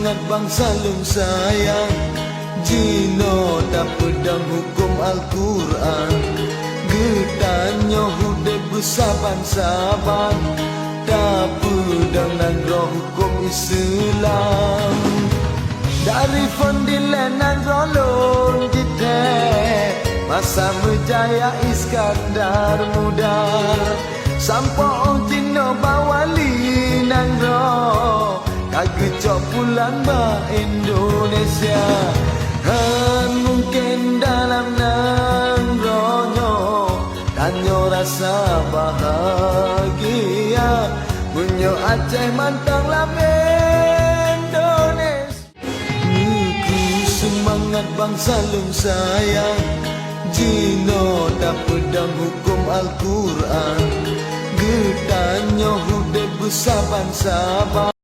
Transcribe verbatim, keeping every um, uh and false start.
Bansa lôn sayang, jinoe tapeudong huköm Al-Qur'an. Geutanyoe udeb beusaban-saban, tapeudong nanggroe huköm Islam. Dari phon dilèe nanggroe lôn jithèe, masa meujaya Iskandar Muda. Sampoe 'oh jinoe bak wali nanggroe, ka geucok pulang bak Indonesia. Han mungken dalam nanggroe nyoe, tanyoe rasa bahagia, meunyoe Aceh mantong lam Indonesia. Neukeu seumangat bansa lôn sayang, jinoe tapeudong huköm Al-Qur'an. Geutanyoe udeb beusaban-saban.